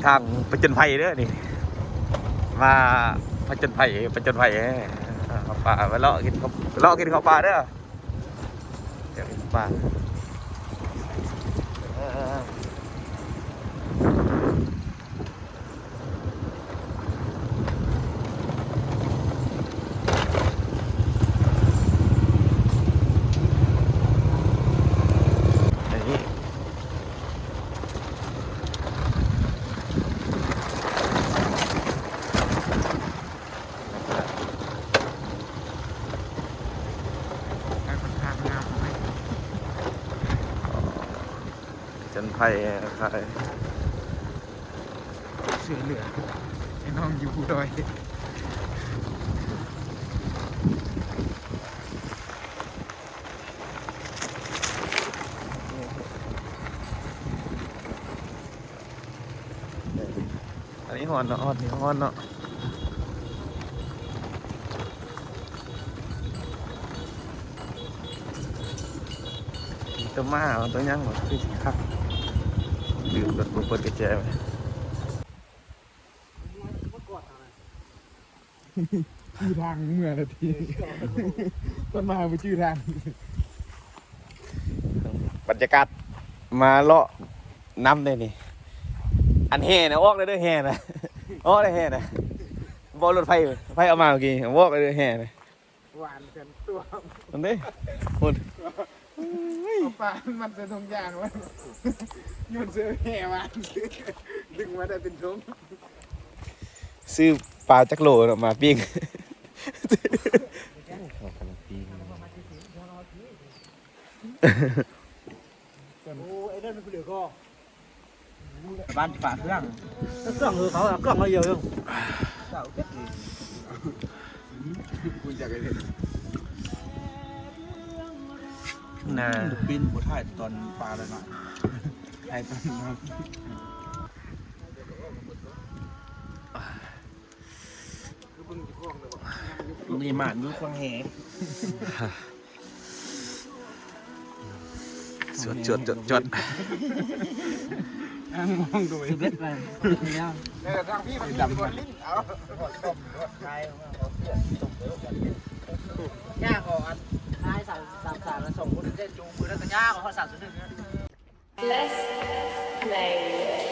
ທາງຜະຈົນໄພເດີນີ້ ມາຜະຈົນໄພ ຜະຈົນໄພ ເອີ ເຂົ້າປ່າ ມາເລາະກິນເຂົ້າ ເລາະກິນເຂົ້າປ່າເດີ ເລາະກິນເຂົ້າປ່າ ເອີ. ຈັນໄພຂາຍ ຊ່ວຍເຫຼືອໃຫ້ນ້ອງຢູ່ພູດອຍ. ອັນນີ້ຮ້ອນເນາະ ຮອດນີ້ຮ້ອນເນາະ. ມີແຕ່ໝາ ເອົາແຕ່ຫຍັງວະ ຄືຊິຄັກ. ລືມເປີດ ບໍ່ເປີດກະແຈໄວ້. ຈື່ທາງເມືອລະຕິ ເອີ ຕອນມາບໍ່ຈື່ທາງ. ບັນຍາກາດມາເລາະນຳເດ້ນີ້. ອັນແຫ່ນະ ອອກເດີ ແຫ່ນະ ອອກເດີ ແຫ່ນະ. ບໍ່ ລົດໄຟ ໄຟເອົາມາເມື່ອກີ້ ອອກເດີ ແຫ່ນະ. ຫວານກັນຕົວະ ອັນນີ້ພຸ້ນ ເອົາປາມັນໃສ່ຖົງຢາງໄວ້ ໂຍນໃສ່ແຫ່ຫວານ ດຶງມາໄດ້ເປັນຖົງ. ຊື້ປາຈັກໂລເນາະ ມາປີ້ງ. ໂອ້ ໄອ້ນັ້ນມັນເຫຼືອກໍ ບ້ານຝາເຄື່ອງ ເຄື່ອງຄືເຂົາເອົາເຄື່ອງມາດຽວເອງ. ເຈົ້າເຈັບອີກ ກູຢາກໄດ້ເຫັນ ນາ ປີ້ນບໍ່ຖ່າຍຕອນປາແລ້ວເນາະ ຖ່າຍຕອນນ້ຳ. ນີ້ໝານຢູ່ຂວາງແຫ ຈວດໆໆໆ ອ່າງມອງໂດຍ ສິບເອັດ ໄປ ເອີ ທາງພີ້ມັນມີບ່ອນຫຼິ້ນ ເອົາ ຍ່າງອອກອັນທ້າຍສາມສາມສາມ ແລ້ວສອງຄົນເຕັ້ນຈູງມື ແລ້ວກໍຍ່າງອອກຮອດສາມສູນໜຶ່ງ. Let's play.